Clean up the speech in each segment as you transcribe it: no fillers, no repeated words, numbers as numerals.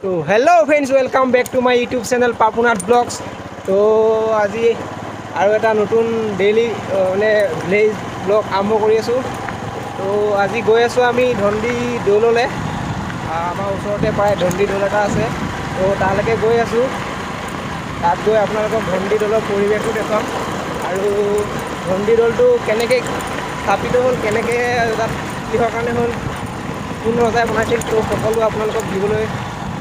তো hello friends, welcome back to my YouTube channel Papunath blogs. তো আজি আৰু এটা নতুন ডেইলি মানে ভিলেজ ব্লগ আৰম্ভ কৰি আছোঁ। তো আজি গৈ আছোঁ আমি ধন্দি দৌললৈ। আমাৰ ওচৰতে প্ৰায় ধন্দি দৌল এটা আছে, তো তালৈকে গৈ আছোঁ। তাত গৈ আপোনালোকক ধন্দি দৌলৰ পৰিৱেশটো দেখুৱাম আৰু ধন্দি দৌলটো কেনেকৈ স্থাপিত হ'ল, কেনেকৈ তাত কিহৰ কাৰণে হ'ল, কোন ৰজাই বনাইছিল, তো সকলো আপোনালোকক দিবলৈ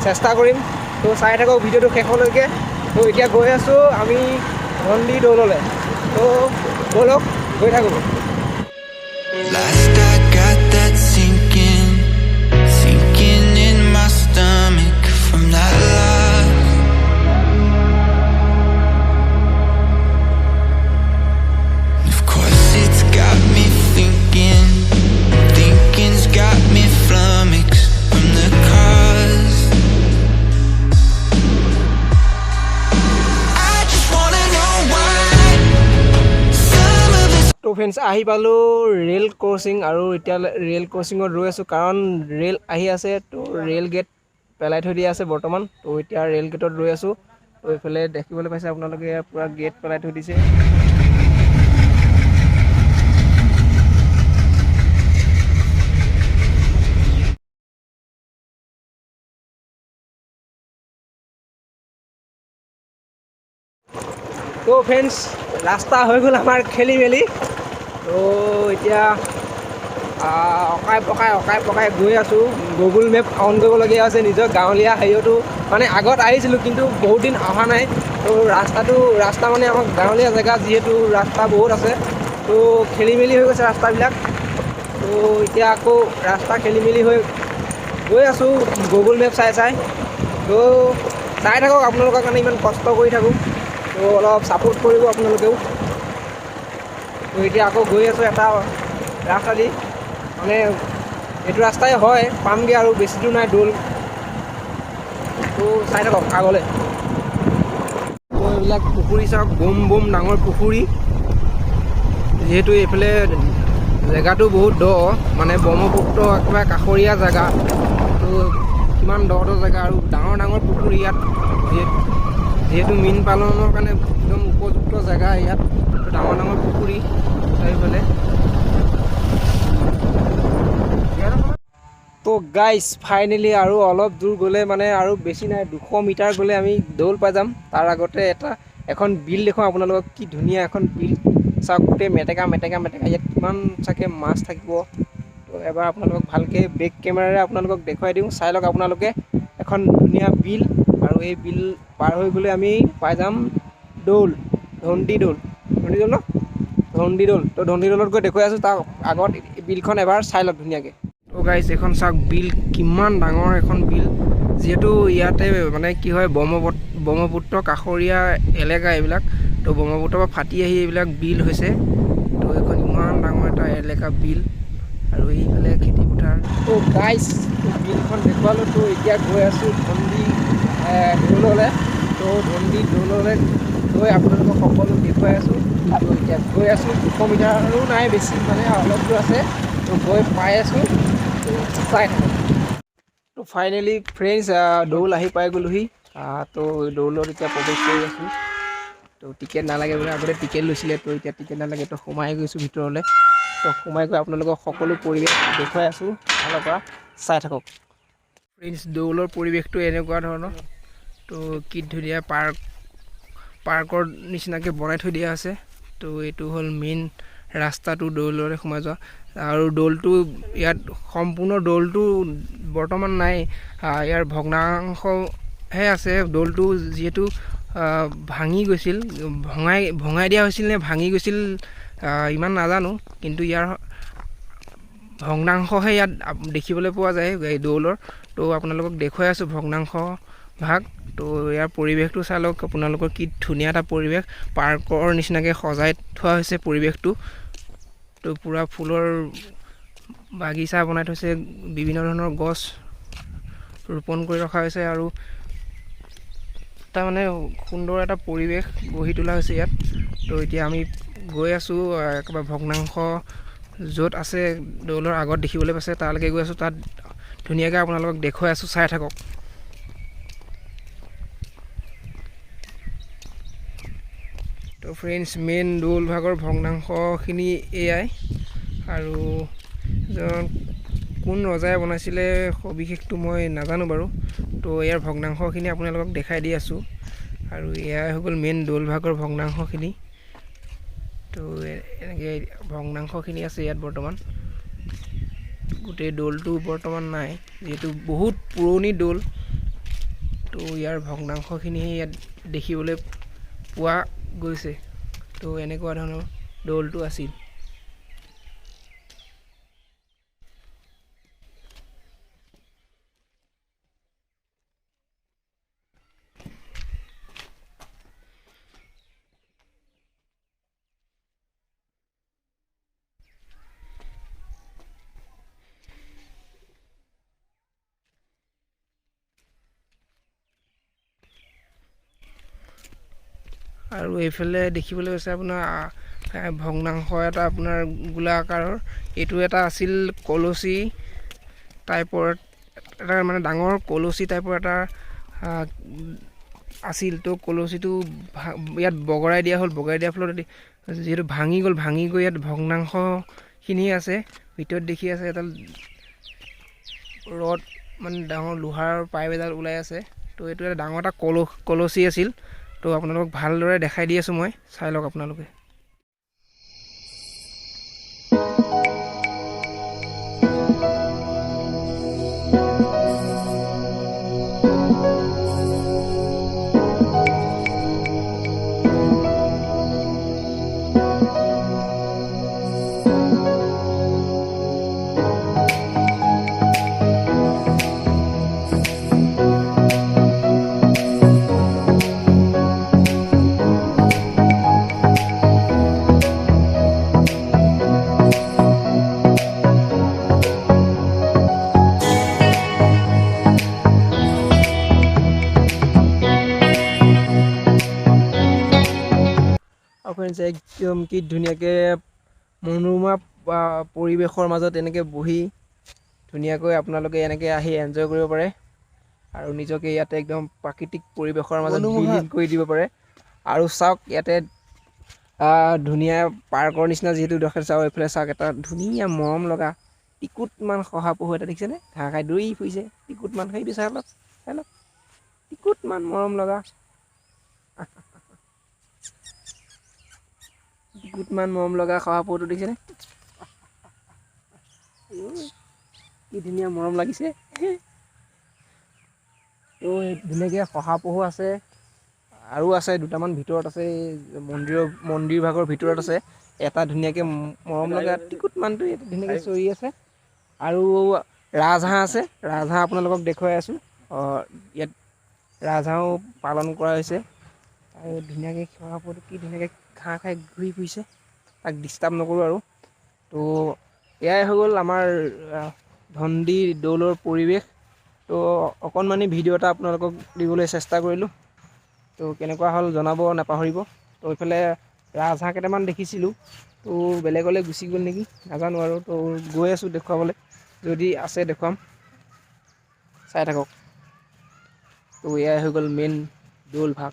চেষ্টা কৰিম। তো চাই থাকক ভিডিঅ'টো শেষলৈকে। তো এতিয়া গৈ আছোঁ আমি ধন্দি দৌললৈ। তো ব'লক, গৈ থাকোঁ। Last I got that sinking, sinking in my stomach from that loss. Of course, it's got me thinking, thinking's got me flummoxed from the cause. I just wanna know why some of us. তো friends, আহি পালোঁ rail crossing আৰু এতিয়া rail ক্ৰচিঙত ৰৈ আছোঁ, কাৰণ rail আহি আছে। তো ৰেল গেট পেলাই থৈ দিয়া আছে বৰ্তমান। তো এতিয়া ৰেল গেটত ৰৈ আছোঁ। তো এইফালে দেখিবলৈ পাইছে আপোনালোকে, ইয়াৰ পূৰা গেট পেলাই থৈ দিছে। তো ফ্ৰেণ্ডছ, ৰাস্তা হৈ গ'ল আমাৰ খেলি মেলি। তো এতিয়া অকাই পকাই অকাই পকাই গৈ আছোঁ। গুগল মেপ অন কৰিবলগীয়া হৈছে। নিজৰ গাঁৱলীয়া হেৰিয়তো মানে আগত আহিছিলোঁ, কিন্তু বহুত দিন অহা নাই। তো ৰাস্তাটো ৰাস্তা মানে আমাৰ গাঁৱলীয়া জেগা যিহেতু ৰাস্তা বহুত আছে, তো খেলি মেলি হৈ গৈছে ৰাস্তাবিলাক। তো এতিয়া আকৌ ৰাস্তা খেলি মেলি হৈ গৈ আছোঁ গুগল মেপ চাই চাই। তো চাই থাকক, আপোনালোকৰ কাৰণে ইমান কষ্ট কৰি থাকোঁ, তো অলপ ছাপোৰ্ট কৰিব আপোনালোকেও। তো এতিয়া আকৌ গৈ আছোঁ এটা ৰাস্তা দি, মানে এইটো ৰাস্তাই হয়, পামগৈ আৰু বেছি দূৰ নাই দৌল। তো চাই থাকক আগলৈ। তো এইবিলাক পুখুৰী চাওক, বম বম ডাঙৰ পুখুৰী। যিহেতু এইফালে জেগাটো বহুত দ, মানে ব্ৰহ্মপুত্ৰ একেবাৰে কাষৰীয়া জেগা, তো কিমান দ দ জেগা আৰু ডাঙৰ ডাঙৰ পুখুৰী ইয়াত। যিহেতু মীন পালনৰ কাৰণে একদম উপযুক্ত জেগা ইয়াত। তো ডাঙৰ ডাঙৰ পুখুৰী চাৰিওফালে। তো গাইজ, ফাইনেলি আৰু অলপ দূৰ গ'লে, মানে আৰু বেছি নাই, 200 মিটাৰ গ'লে আমি দৌল পাই যাম। তাৰ আগতে এটা এখন বিল দেখুৱাম আপোনালোকক। কি ধুনীয়া এখন বিল চাওক, গোটেই মেটেকা মেটেকা মেটেকা। ইয়াত কিমান চাগে মাছ থাকিব। তো এবাৰ আপোনালোকক ভালকৈ বেক কেমেৰাৰে আপোনালোকক দেখুৱাই দিওঁ, চাই লওক আপোনালোকে। এখন ধুনীয়া বিল আৰু এই বিল পাৰ হৈ গ'লে আমি পাই যাম দৌল, ধন্দি দৌল। ধন্দি দৌল ন, ধন্দি দৌল। তো ধন্দি দৌলত গৈ দেখুৱাই আছোঁ, তাৰ আগত বিলখন এবাৰ চাই লওক ধুনীয়াকৈ। তো গাইজ, এইখন চাওক বিল, কিমান ডাঙৰ এখন বিল। যিহেতু ইয়াতে মানে কি হয়, ব্ৰহ্মপুত্ৰ কাষৰীয়া এলেকা এইবিলাক, তো ব্ৰহ্মপুত্ৰৰ পৰা ফাটি আহি এইবিলাক বিল হৈছে। তো এইখন ইমান ডাঙৰ এটা এলেকা বিল আৰু এইফালে খেতি পথাৰ। তো গাইজ, বিলখন দেখুৱালোঁ। তো এতিয়া গৈ আছোঁ ধন্দি দৌললৈ। তো ধন্দি দৌললৈ গৈ আপোনালোকক সকলো দেখুৱাই আছোঁ। তো এতিয়া গৈ আছোঁ, 200 মিটাৰো নাই বেছি, মানে অলপ দূৰ আছে। তো গৈ পাই আছোঁ, তো চাই থাকক। তো ফাইনেলি ফ্ৰেণ্ডছ, দৌল আহি পাই গ'লোহি। তো দৌলত এতিয়া প্ৰৱেশ কৰি আছোঁ। তো টিকেট নালাগে বোলে, আগতে টিকেট লৈছিলে, তো এতিয়া টিকেট নালাগে। তো সোমাই গৈছোঁ ভিতৰলৈ। তো সোমাই গৈ আপোনালোকক সকলো পৰিৱেশ দেখুৱাই আছোঁ, ভালৰ পৰা চাই থাকক। ফ্ৰেণ্ডছ, দৌলৰ পৰিৱেশটো এনেকুৱা ধৰণৰ। তো কি ধুনীয়া পাৰ্ক, পাৰ্কৰ নিচিনাকৈ বনাই থৈ দিয়া আছে। তো এইটো হ'ল মেইন ৰাস্তাটো দৌললৈ সোমাই যোৱা। আৰু দৌলটো ইয়াত সম্পূৰ্ণ দৌলটো বৰ্তমান নাই, ইয়াৰ ভগ্নাংশহে আছে। দৌলটো যিহেতু ভাঙি গৈছিল, ভঙাই ভঙাই দিয়া হৈছিল নে ভাঙি গৈছিল, ইমান নাজানো, কিন্তু ইয়াৰ ভগ্নাংশহে ইয়াত দেখিবলৈ পোৱা যায় এই দৌলৰ। তো আপোনালোকক দেখুৱাই আছোঁ ভগ্নাংশ ভাগ। তো ইয়াৰ পৰিৱেশটো চাই লওক আপোনালোকৰ, কি ধুনীয়া এটা পৰিৱেশ, পাৰ্কৰ নিচিনাকৈ সজাই থোৱা হৈছে পৰিৱেশটো। তো পূৰা ফুলৰ বাগিচা বনাই থৈছে, বিভিন্ন ধৰণৰ গছ ৰোপণ কৰি ৰখা হৈছে আৰু এটা মানে সুন্দৰ এটা পৰিৱেশ গঢ়ি তোলা হৈছে ইয়াত। তো এতিয়া আমি গৈ আছোঁ একেবাৰে ভগ্নাংশ য'ত আছে দৌলৰ আগত দেখিবলৈ পাইছে, তালৈকে গৈ আছোঁ। তাত ধুনীয়াকৈ আপোনালোকক দেখুৱাই আছোঁ, চাই থাকক। ফ্ৰেণ্ডছ, মেইন দৌল ভাগৰ ভগ্নাংশখিনি এয়াই। আৰু এজন কোন ৰজাই বনাইছিলে সবিশেষটো মই নাজানো বাৰু। তো ইয়াৰ ভগ্নাংশখিনি আপোনালোকক দেখাই দি আছোঁ। আৰু এয়াই হৈ গ'ল মেইন দৌল ভাগৰ ভগ্নাংশখিনি। তো এনেকৈ ভগ্নাংশখিনি আছে ইয়াত বৰ্তমান। গোটেই দৌলটো বৰ্তমান নাই, যিহেতু বহুত পুৰণি দৌল। তো ইয়াৰ ভগ্নাংশখিনি ইয়াত দেখিবলৈ পোৱা গৈছে। তো এনেকুৱা ধৰণৰ দৌলটো আছিল। আৰু এইফালে দেখিবলৈ পাইছে আপোনাৰ ভগ্নাংশ এটা আপোনাৰ গোলাকাৰৰ, এইটো এটা আছিল কলচী টাইপৰ এটা, মানে ডাঙৰ কলচী টাইপৰ এটা আছিল। তো কলচীটো ইয়াত বগৰাই দিয়া হ'ল। বগৰাই দিয়াৰ ফলত যিহেতু ভাঙি গ'ল, ভাঙি গৈ ইয়াত ভগ্নাংশখিনি আছে। ভিতৰত দেখি আছে এডাল ৰড, মানে ডাঙৰ লোহাৰ পাইপ এডাল ওলাই আছে। তো এইটো এটা ডাঙৰ এটা কলচী আছিল। তো আপোনালোকক ভালদৰে দেখাই দি আছোঁ মই, চাই লওক আপোনালোকে। একদম কি ধুনীয়াকৈ মনোৰমা পৰিৱেশৰ মাজত এনেকৈ বহি ধুনীয়াকৈ আপোনালোকে এনেকৈ আহি এনজয় কৰিব পাৰে আৰু নিজকে ইয়াতে একদম প্ৰাকৃতিক পৰিৱেশৰ মাজত বিলীন কৰি দিব পাৰে। আৰু চাওক ইয়াতে ধুনীয়া পাৰ্কৰ নিচিনা যিহেতু দেখে, চাওক এইফালে চাওক এটা ধুনীয়া মৰম লগা টিকুটমান শহাপহু এটা দেখিছেনে, ঘাঁহ খাই দৌৰি ফুৰিছে। টিকুটমান সেইটো চাই লওক, চাই লওক, টিকুটমান মৰম লগা, টিকুটমান মৰম লগা শহাপহুটো দেখিছেনে, কি ধুনীয়া মৰম লাগিছে। তো ধুনীয়াকৈ শহাপহু আছে আৰু আছে দুটামান ভিতৰত আছে, মন্দিৰ ভাগৰ ভিতৰত আছে এটা ধুনীয়াকৈ মৰম লগা টিকুটমানটো ইয়াতে ধুনীয়াকৈ চৰি আছে। আৰু ৰাজহাঁহ আছে, ৰাজহাঁহ আপোনালোকক দেখুৱাই আছোঁ। ইয়াত ৰাজহাঁহো পালন কৰা হৈছে। আৰু ধুনীয়াকৈ শহাপহুটো কি ধুনীয়াকৈ ঘাঁহ খাই ঘূৰি ফুৰিছে, তাক ডিষ্টাৰ্ব নকৰোঁ আৰু। তো এয়াই হৈ গ'ল আমাৰ ধনদি দৌলৰ পৰিৱেশ। তো অকণমানি ভিডিঅ' এটা আপোনালোকক দিবলৈ চেষ্টা কৰিলোঁ। তো কেনেকুৱা হ'ল জনাব নাপাহৰিব। তো এইফালে ৰাজহাঁহ কেইটামান দেখিছিলোঁ, তো বেলেগলৈ গুচি গ'ল নেকি নাজানো আৰু। তো গৈ আছোঁ দেখুৱাবলৈ, যদি আছে দেখুৱাম, চাই থাকক। তো এয়াই হৈ গ'ল মেইন দৌল ভাগ।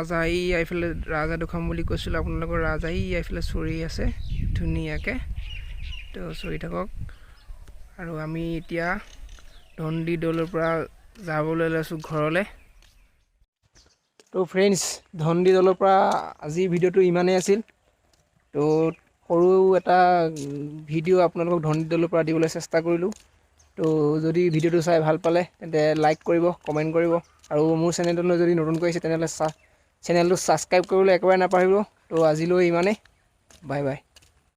ৰাজা এই এইফালে ৰাজা দেখুৱাম বুলি কৈছিলোঁ আপোনালোকৰ, ৰাজা এই এইফালে চৰি আছে ধুনীয়াকৈ। তো চৰি থাকক। আৰু আমি এতিয়া ধনদি দৌলৰ পৰা যাবলৈ লৈছোঁ ঘৰলৈ। তো ফ্ৰেণ্ডছ, ধনদি দৌলৰ পৰা আজিৰ ভিডিঅ'টো ইমানেই আছিল। তো সৰু এটা ভিডিঅ' আপোনালোকক ধৰণীদৌলৰ পৰা দিবলৈ চেষ্টা কৰিলোঁ। তো যদি ভিডিঅ'টো চাই ভাল পালে, তেন্তে লাইক কৰিব, কমেণ্ট কৰিব আৰু মোৰ চেনেলটোলৈ যদি নতুনকৈ আহিছে, তেনেহ'লে চেনেলটো ছাবস্ক্ৰাইব কৰিবলৈ একেবাৰে নাপাহৰিব। তো আজিলৈ ইমানেই, বাই বাই।